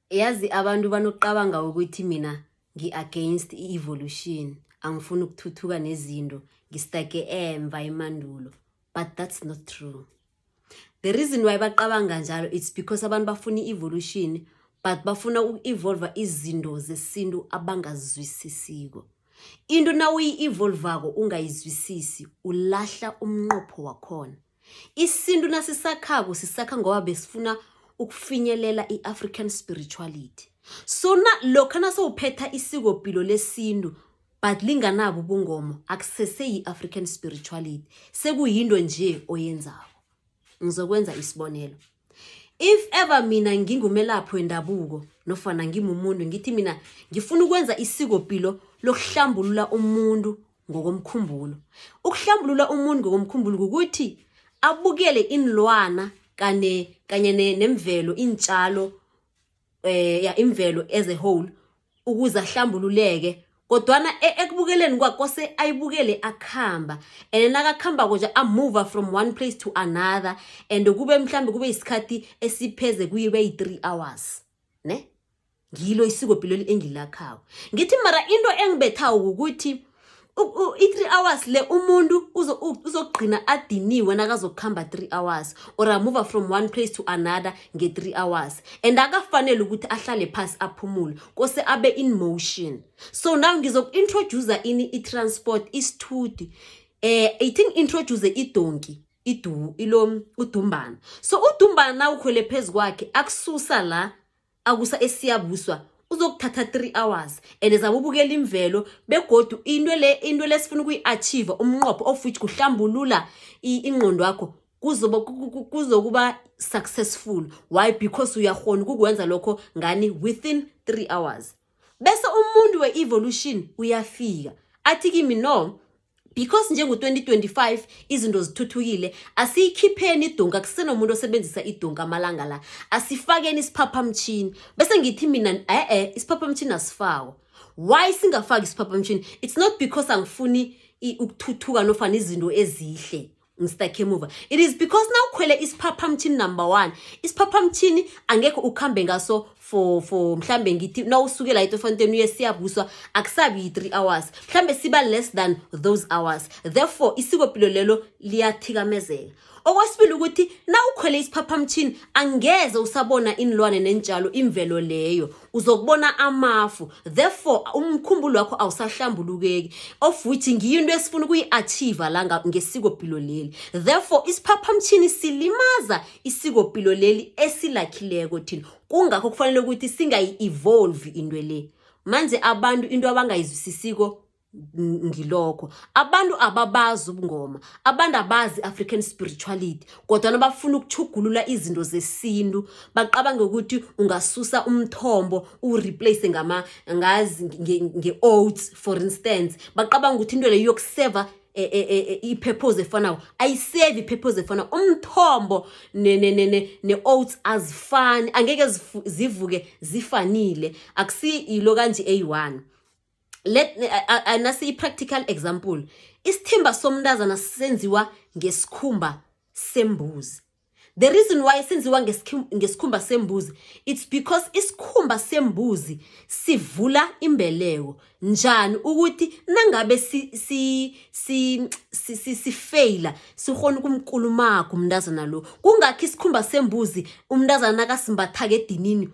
Yazi abantu banokucabanga ukuthi mina ngi-against i-evolution, angifuni ukuthuthuka nezinto, ngi-stuck-e emva emandulo, but that's not true. The reason why baqabanga njalo, it's because abantu bafuna i-evolution, but bafuna uku-evolve izinto zesintu abangazizwisisiko. Into nawuyi-evolvako ungayizwisisi, ulahla umnqopho wakhona. Isintu nasisakhako, sisakha ngoba besifuna ukufinyelela i-African spirituality. So na lokha nasewuphetha isikopilo lesintu but linganabo ubungoma, akusese yi-African spirituality, sekuyinto nje oyenzako. Ngizokwenza isibonelo. If ever mina ngingumelaphi wendabuko nofana ngimumuntu, ngithi mina ngifuna ukwenza isikopilo lokuhlambulula umuntu ngokomkhumbulo. Ukuhlambulula umuntu ngokomkhumbulo kukuthi abukele inilwana kanye kanye nemvelo, iintjalo, ya, imvelo as a whole, ukuze ahlambululeke. Kodwana ekubukeleni kwakhe kose ayibukele akhamba, and nakakhambako nje a-move from one place to another, and kube mhlambe kube isikhathi esipheze kuyibe yi-3 hours, ne? Ngilo isikopilo engilakhako. Ngithi mara into engibethako ukuthi i-3 hours le, umuntu uzokugcina adiniwe nakazokukhamba 3 hours or a-move from one place to another nge-3 hours, and akafanele ukuthi ahlale phasi aphumule, kose abe in motion. So now ngizoku-introduce ini? I-transport, isithuthi. Ithi ngi-introduce idonki, idu ilo udumbana. So udumbana na ukhwele phezu kwakhe, akususa la akusa eSiyabuswa, uzokuthatha 3 hours, and zabe ubukela imvelo. Begodu into lesifuna ukuyi-achieve, umnqopho of which kuhlambulula ingqondo yakho, kuzoba kuzokuba successful. Why? Because uyakhona ukukwenza lokho ngani? Within 3 hours. Bese umuntu we-evolution uyafika athi kimi, "No, because njengo-2025 izinto zithuthukile, asiyikhipheni idonki, akusenomuntu osebenzisa idonki amalanga la, asifakeni isiphaphamtshini." Bese ngithi mina, e-e, isiphaphamtshini asifakwa. Why singafaki isiphaphamtshini? It's not because angifuni ukuthuthuka nofana izinto ezihle, ngi-stuck emuva. It is because nawukhwele isiphaphamtshini, number one, isiphaphamtshini angekho ukhambe ngaso for mhlambe ngithi nawusukela eTofontein uye Siyabuswa, akusabi yi-3 hours, mhlambe siba less than those hours. Therefore isikopilo lelo liyathikamezeka. Okwesibili ukuthi nawukhwele isiphaphamtshini angeze usabona inilwane nentshalo, imvelo leyo, uzokubona amafu. Therefore umkhumbulo wakho awusahlambulukeki, of which ngiyo into esifuna ukuyi-achieve la ngesikopilo leli. Therefore isiphaphamtshini silimaza isikopilo leli esilakhileko thina. Kungakho kufanele ukuthi singayi-evolve into le. Manje abantu into abangayizwisisiko ngilokho, abantu ababazi ubungoma, abantu abazi African spirituality, kodwa bafuna ukuchugulula izinto zesintu. Baqabanga ukuthi ungasusa umthombo u-replace ngama ngazi nge-oats, for instance. Baqabanga ukuthi into leyo iyokuseva i-purpose efanayo. Ayisevi i-purpose efanayo. Umthombo ne-oats azifani, angeke zivuke zifanile, akusi yilo kanje eyi-one. Let nasi i-practical example. Isithimba somntazana senziwa ngesikhumba sembuzi. The reason why senziwa ngesikhumba sembuzi, it's because isikhumba sembuzi sivula imbeleko. Njani? Ukuthi nangabe si si si si si sifeyila, sikhona ukumkulumaga umntazana lo. Kungakho isikhumba sembuzi umntazana nakasimbathaka edinini,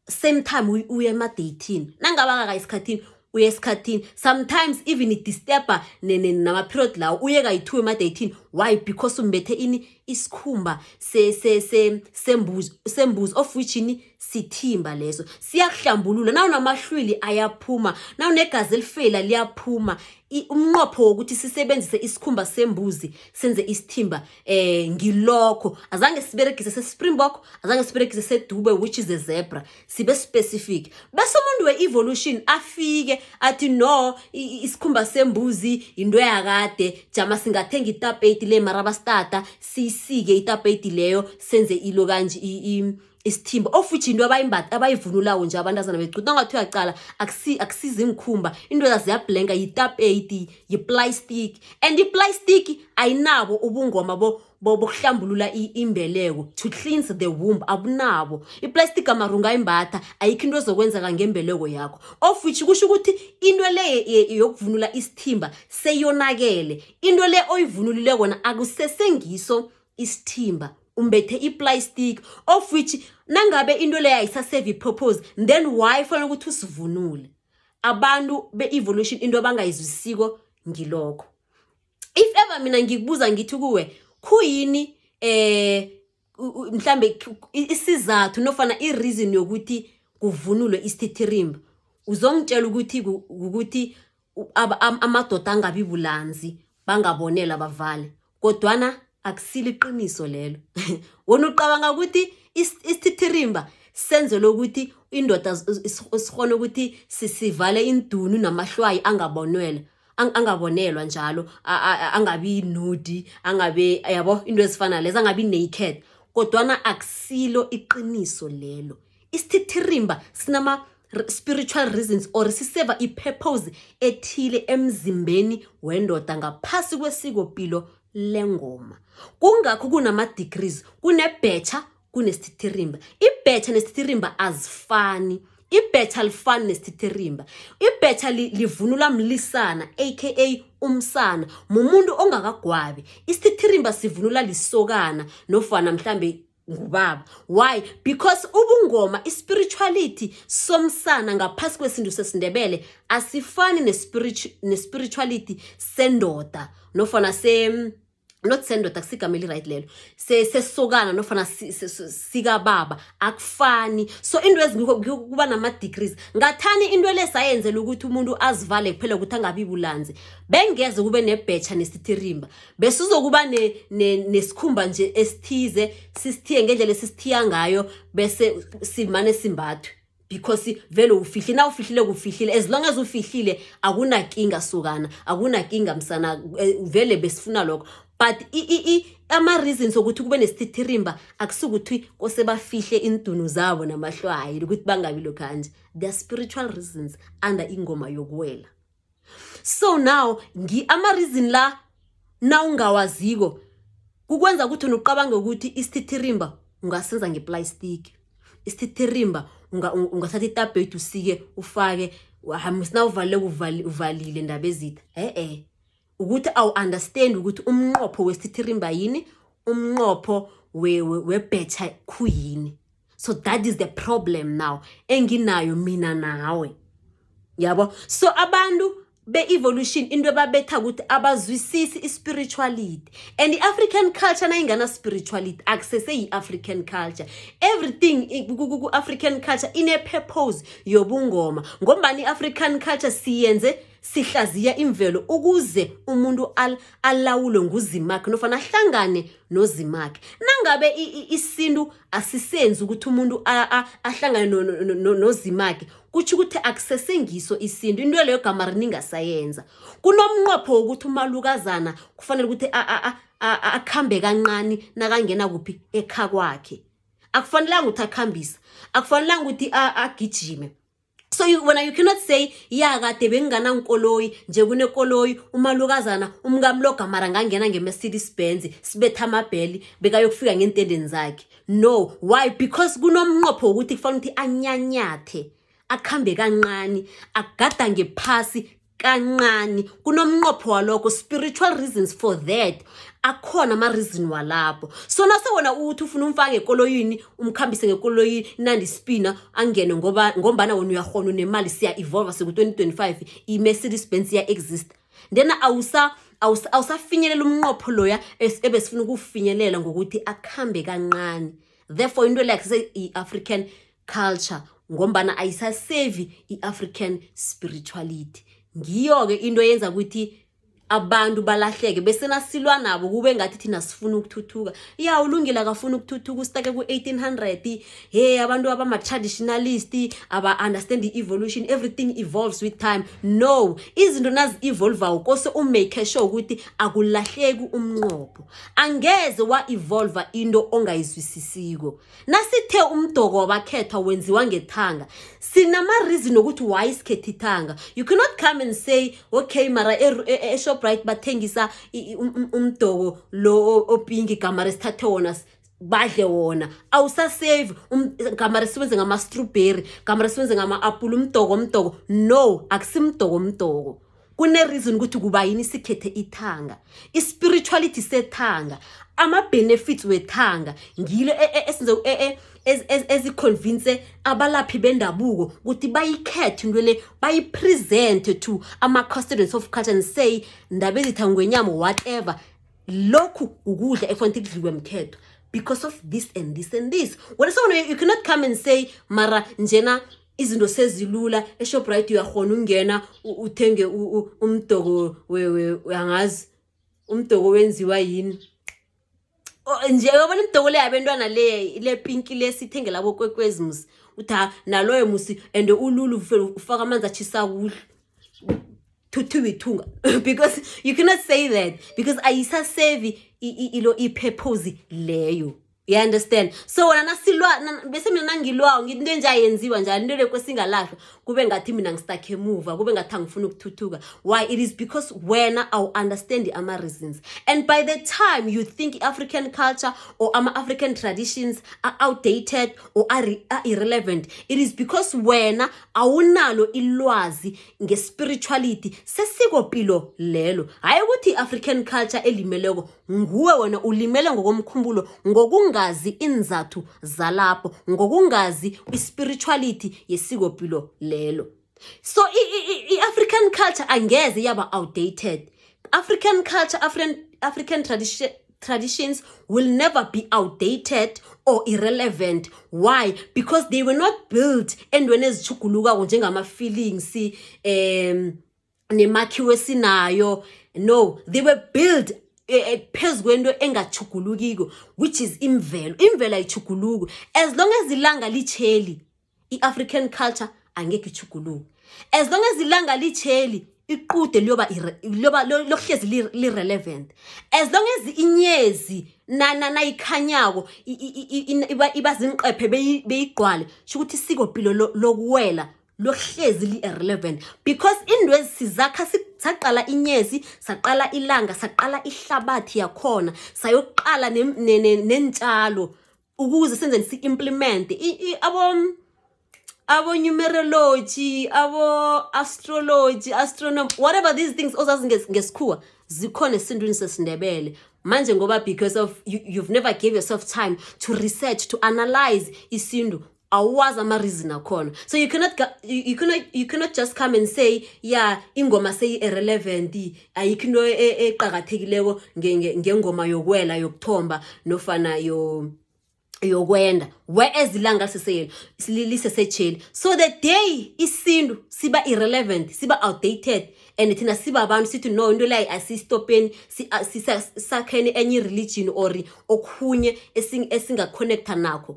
same time uya ema-dating, nangabe akakayi esikhathini, uya esikhathini. Sometimes even i-disturba nama-period lawo, uye kayi-two ema-dating. Why? Because umbethe ini? Isikhumba sembuzi, of which ini? Sithimba leso siyakuhlambulula. Nawunamahlwili ayaphuma, nawunegazi elifeyila liyaphuma. Umnqopho wokuthi sisebenzise isikhumba sembuzi senze isithimba ngilokho. Azange siberegise se-springbok, azange siberegise sedube, which is a zebra, sibe specific. Bese umuntu we-evolution afike athi, "No, isikhumba sembuzi into yakade, jama, singathenga itapeti le marabastata, siyisike itapeti leyo, senze ilo kanje." Isithimba, of which into abayimbatha, abayivunulako nje abantazana bequde, nangathi uyaqala, akusiza iinkhumba, into ziyabhlenka, yitapeti, yi-plastic, and i-plastic ayinabo ubungoma bokuhlambulula imbeleko, to cleanse the womb, abunabo. I-plastic amara ungayimbatha, ayikho into ezokwenzeka ngembeleko yakho, of which kusho ukuthi into le yokuvunula isithimba seyonakele. Into le oyivunulile kona akusesengiso isithimba, umbethe i-plastic, of which nangabe into leyo ayisa-serve i-purpose, then why fanele ukuthi usivunule? Abantu be-evolution, into abangayizwisisiko ngilokho. If ever mina ngikubuza, ngithi kuwe, khuyini mhlambe isizathu nofana i-reason yokuthi kuvunulwe isithithirimba, uzongitshela ukuthi ukuthi amadoda angabi bulanzi, bangabonela, bavale, kodwana akusilo iqiniso lelo. Wona uqabanga ukuthi isithithirimba senzelwe ukuthi indoda sikhona ukuthi sivale indunu namahlwayi, angabonwela, angabonelwa njalo, angabi nudi, angabe, yabo, into ezifana lezo, angabi naked, kodwana akusilo iqiniso lelo. Isithithirimba sinama spiritual reasons or si-serve i-purpose ethile emzimbeni wendoda ngaphasi kwesikopilo lengoma. Kungakho kunama-degrees, kunebhetjha, kunesithithirimba. Ibhetjha nesithithirimba azifani. Ibhetjha alifani nesithithirimba. Ibhetjha livunulwa mlisana, aka umsana, mumuntu ongakagwabi. Isithithirimba sivunulwa lisokana nofana mhlambe ngubaba. Why? Because ubungoma, i-spirituality somsana ngaphasi kwesintu sesiNdebele asifani ne-spirituality sendoda nofana se, not sendoda, kusigama eli-right lelo, sesokana nofana sikababa, akufani. So into ezingikho kuba nama-degrees. Ngathani into le sayenzela ukuthi umuntu azivale kuphela, ukuthi angabi bulanzi, bengeze kube nebhetjha nesithirimba. Besizokuba nesikhumba nje esithize, sisithiye ngendlela esisithiya ngayo, bese simane simbathwe, because vele ufihlile. Na ufihlile, kufihlile. As long as ufihlile, akunakinga sukana, akunakinga msana. Vele besifuna lokho, but ama-reasons okuthi kube nesithithirimba akusukuthi kose bafihle indunu zabo namahlwayi, ukuthi bangabi lokhanje. There are spiritual reasons under ingoma yokuwela. So now ama-reason la nawungawaziko, kukwenza ukuthi uqabange ukuthi isithithirimba ungasenza nge-plastic, isithithirimba ungathatha itabheti usike ufake, sinawuvalile, uvalile, ndaba ezitha. E-e, ukuthi awu-understand ukuthi umnqopho wesithithirimba yini, umnqopho webhetjha khuyini. So that is the problem now enginayo mina nawe, yabo. So abantu be-evolution, into ebabetha ukuthi abazwisisi i-spirituality and i-African culture. Nayingana spirituality, akusese yi-African culture. Everything ku-African culture ine-purpose yobungoma, ngombani i-African culture siyenze sihlaziya imvelo ukuze umuntu alawulwe nguzimakhe nofana ahlangane nozimakhe. Nangabe isintu asisenzi ukuthi umuntu ahlangane nozimakhe, kutsho ukuthi akusesengiso isintu. Into leyo gama ningasayenza. Kunomnqopho wokuthi umalukazana kufanele ukuthi akhambe kancane nakangena kuphi, ekha kwakhe. Akufanelanga ukuthi akhambisa, akufanelanga ukuthi agijime. So wena you cannot say, ya, kade benginganankoloyi, nje kunekoloyi, umalukazana umkami lo mara ngangena nge-Mercedes Benz, sibetha amabheli, bekayokufika ngeentendeni zakhe. No, why? Because kunomnqopho wokuthi kufanele ukuthi anyanyathe, akhambe kancane, agadange phasi kancane. Kunomnqopho walokho, spiritual reasons for that. Akhona ama-reason walapho. So nase wona uthi ufuna umfake ngekoloyini, umkhambise ngekoloyini, nandi spina, angene, ngoba ngombana wena uyahona, unemali, siya-evolve, siku-2025, i-Mercedes Benz iya-exist, then awusafinyelela umnqopho loya ebesifuna ukuwufinyelela ngokuthi akhambe kancane. Therefore into like i-African culture, ngombana ayisasevi i-African spirituality. Ngiyo-ke into eyenza ukuthi Abantu balahleke bese nasilwa nabo kube ngathi thina sifuna ukuthuthuka. Ya, ulungile, akafuna ukuthuthuka, u-stuck ku-1800. Hey, abantu abama-traditionalist aba-understand i-evolution. Everything evolves with time. No, izinto nazi-evolvayo kose u-make sure ukuthi akulahleki umnqopho. Angeze wa-evolva into ongayizwisisiko. Nasithe umdoko wabakhethwa wenziwa ngethanga, sinama-reason ukuthi why sikhethe ithanga. You cannot come and say, okay, mara e-Shoprite bathengisa umdoko lo o-pink, gamare sithathe wona badle wona, awusa-serve. Gamare siwenze ngama-strawberry, gamare siwenze ngama-apula, umdoko umdoko. No, akusimdoko umdoko. Kune-reason ukuthi kuba yini sikhethe ithanga. I-spirituality sethanga, ama-benefits wethanga ngilo ezi-convince abalaphi bendabuko ukuthi bayikhethe into le, bayi-present to ama-custodians of culture and say, "Ndaba ezitha ngwenyama, whatever, lokhu ukudla ekufanele kudliwe mkhetho because of this and this and this." Wena so you cannot come and say, mara njena izinto sezilula, eShoprite uyakhona ukungena uthenge umdoko, angazi umdoko wenziwa yini. Oh, nje uyabona imidoko le yabentwana le pink le sithenge labo kwekwezi musi, uthi ha naloyo musi and ulula, ufaka amanzi achisa kuhle, thuthuba ithunga, because you cannot say that because ayisa-serve ilo i-purpose leyo, you understand? So wena nasilwa bese mina nangilwayo ngithi into enje ayenziwa njalo, into le kwesingalahlwa, kube ngathi mina ngi-stuck emuva, kube ngathi angifuni ukuthuthuka. Why? It is because wena awu-understand ama-reasons, and by the time you think African culture or ama-African traditions are outdated or are irrelevant, it is because wena awunalo ilwazi nge-spirituality sesikopilo lelo. Hhayi ukuthi i-African culture elimeleko nguwe, wena ulimele ngokomkhumbulo ngokungazi inzathu zalapho, ngokungazi i-spirituality yesikopilo lelo. So i-African culture angeze yaba outdated. African culture, African traditions will never be outdated or irrelevant. Why? Because they were not built endweni ezijugulukako njengama-feelings nemakhiwo esinayo. No, they were built phezu kwento engachugulukiko, which is imvelo. Imvelo ayichuguluki. As long as ilanga licheli, i-African culture angekhe ichuguluke. As long as ilanga licheli, iqude liyoba liyoba lokuhlezi li-relevant. As long as inyezi nayikhanyako iba zinqephe beyigqwale, sho ukuthi isikopilo lokuwela lokuhlezi li-irrelevant, because indwezi sizakha saqala inyezi, saqala ilanga, saqala ihlabathi yakhona, sayoqala nentshalo ukuze senzeni, si-implement abo numerology, abo astrology, astronomy, whatever these things ozazi ngesikhuwa zikhona esintwini sesiNdebele. Manje ngoba because of you, you've never gave yourself time to research, to analyze isintu, awuwazi ama-reason akhona. So you cannot just come and say, yeah, ingoma seyi-irrelevant, ayikho into eqakathekileko ngengoma yokwela, yokuthomba nofana yokwenda, whereas ilanga lisesetsheli. So the day isintu siba irrelevant, siba outdated, and thina siba abantu sithi, no, into leyo asiyistopeni, sakheni enye religion or okhunye esinga-connecta nakho,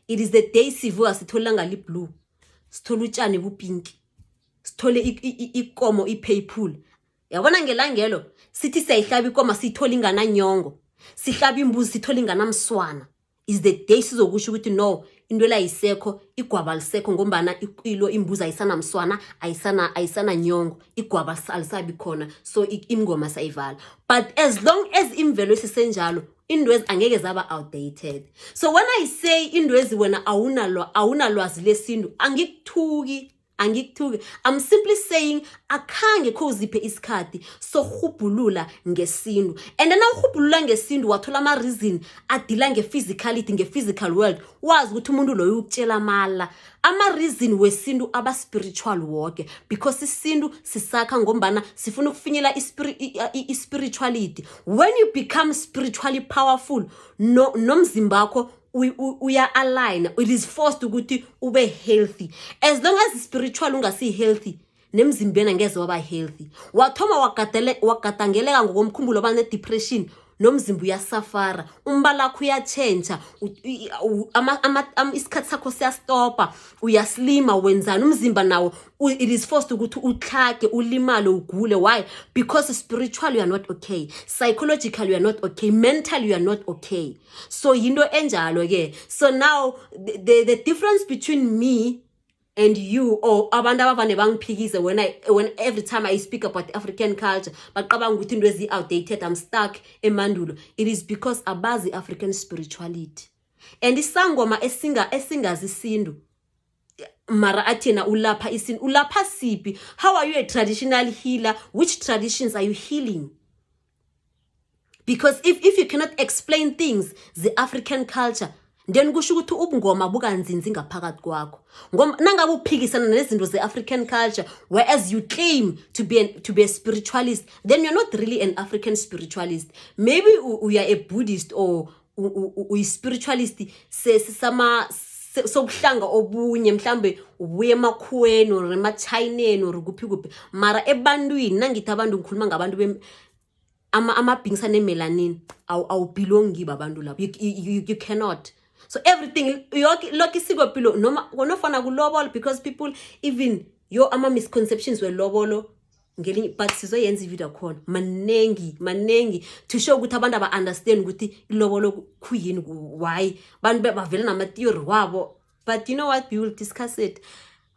it is the day sivuka sithole ilanga li-blue, sithole utshani bu-pink, sithole ikomo i-purple. Yabona, ngelangelo sithi siyayihlaba ikoma, siyithole ingananyongo, sihlaba imbuzi, sithole inganamswana, is the day sizokusho ukuthi, no, into la ayisekho, igwaba lisekho, ngombana ilo imbuzi ayisanamswana, ayisananyongo, igwaba alisabi khona. So ingoma sayivala. But as long as imvelo isisenjalo, indwezi angeke zaba outdated. So when I say indwezi wena awunalwazi lesintu, angikuthuki, angikuthuki. I'm simply saying akhange kho uziphe isikhathi sokurhubhulula ngesintu, and then awurhubhulula ngesintu wathola ama-reason adila nge-physicality, nge-physical world, wazi ukuthi umuntu loyo ukutshela amala. Ama-reason wesintu aba-spiritual woke, because isintu sisakha ngombana sifuna ukufinyela i-spirituality. When you become spiritually powerful, no, nomzimba wakho uya-align. It is forced ukuthi ube healthy. As long as spiritual ungasi-healthy, Nemzimbeni angeze waba healthy. Wathoma wagadangeleka ngokomkhumbulo, waba ne-depression, nomzimba uyasafara, umbalakho uyatshentsha, isikhathi sakho siyastopa, uyaslima, wenzani, umzimba nawo it is forced ukuthi utlhage, ulimale, ugule. Why? Because spiritual you are not okay, psychological you are not okay, mental you are not okay. So yinto enjalo ke. So now the difference between me and you or abantu abavane bangiphikise when every time I speak about African culture, baqabanga ukuthi into ezi-outdated, I'm stuck emandulo, it is because abazi African spirituality. And isangoma esingazi isintu, mara athena ulapha isintu, ulapha siphi? How are you a traditional healer? Which traditions are you healing? Because if you cannot explain things, the African culture, then kusho ukuthi ubungoma bukanzinzi ngaphakathi kwakho, ngoba nangabe uphikisana nezinto ze-African culture whereas you claim to be a spiritualist, then you're not really an African spiritualist. Maybe you are a Buddhist or uyi-spiritualist sobuhlanga obunye, mhlambe ubuye emakhuweni or emachineni or kuphi kuphi. Mara ebantwini, nangithi abantu, ngikhuluma ngabantu ama-beings ane-melanin, awubelong kibo abantu labo. You cannot. So everything, yoke lokho, isikopilo noma nofana kulobolo, because people even yo ama-misconceptions welobolo ngelinye, but sizoyenza ividiyo khona, manengi manengi to show ukuthi abantu aba-understand ukuthi ilobolo khuyini, why bantu bavele nama-theory wabo. But you know what, we will discuss it.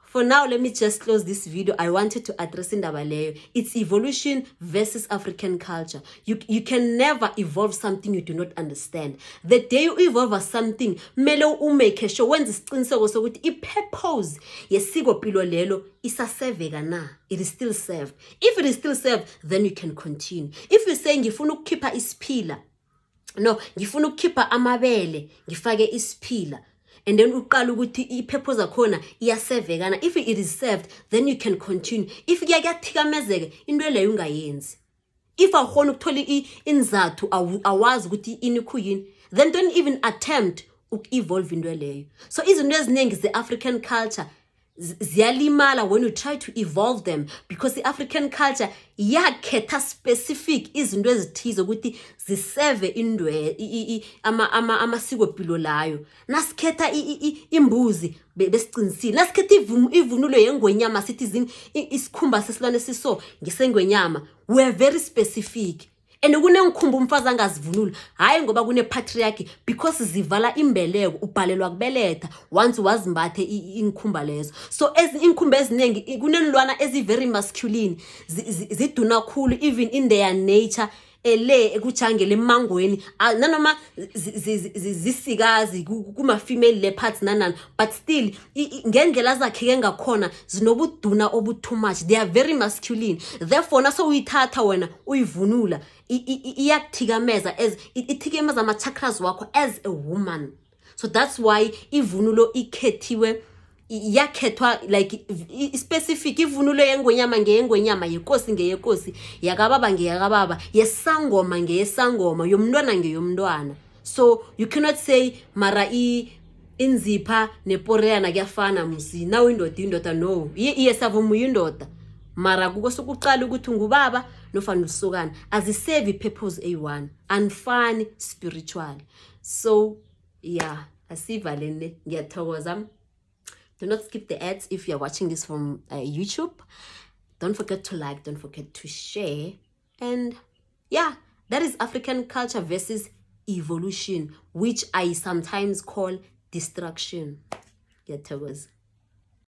For now, let me just close this video. I wanted to address indaba leyo. It's evolution versus African culture. You can never evolve something you do not understand. The day you evolve something, mele umake sure, wenze isiqiniseko sokuthi i-purpose yesikopilo lelo isaseveka na, it is still served. If it is still served, then you can continue. If you say, "Ngifuna ukukhipha isiphila, no, ngifuna ukukhipha amabele ngifake isiphila," and then uqala ukuthi i-purpose yakhona iyasevekana, if it is served, then you can continue. If kuya kuyathikamezeka, into leyo ungayenzi. If awukhona ukuthola inzathu, awazi ukuthi ini khuyini, then don't even attempt uku-evolve into leyo. So izinto eziningi ze-African culture ziyalimala when you try to evolve them, because i-African culture yakhetha specific izinto ezithize ukuthi ziseve indwe amasikopilo layo. Nasikhetha imbuzi, besicinisile. Nasikhetha ivunulo yengwenyama, sithi isikhumba sesilwane siso ngesengwenyama. We are very specific. And kunengikhumba umfazi angazivunuli, hhayi ngoba kune-patriarchy, because zivala imbeleko, ubhalelwa kubeletha once wazimbathe iinkhumba lezo. So iinkhumba eziningi, kunenilwana ezi-very masculine, ziduna khulu even in their nature, le ekujangele emangweni. Nanoma zisikazi kuma-female leopards nanani, but still ngendlela zakheke ngakhona zinobuduna obu-too much. They are very masculine. Therefore nasowuyithatha wena uyivunula, iyakuthikameza as ithikameza ama-chakras wakho as a woman. So that's why ivunulo ikhethiwe, yakhethwa like specific. Ivunulo yengwenyama ngeyengwenyama, yekosi ngeyekosi, yakababa ngeyakababa, yesangoma ngeyesangoma, yomntwana ngeyomntwana. So you cannot say, "Mara inzipha neporeyana kuyafana musi, nawe indoda indoda." No, iye, savuma, uyindoda, mara kukosukuqala ukuthi ungubaba nofana ulisokana, azisevi i-purpose eyi-one, anifani spiritual. So yeah, asivaleni le. Ngiyathokoza. Do not skip the ads if you're watching this from YouTube. Don't forget to like, don't forget to share. And yeah, that is African culture versus evolution, which I sometimes call destruction. Ngiyathokoza.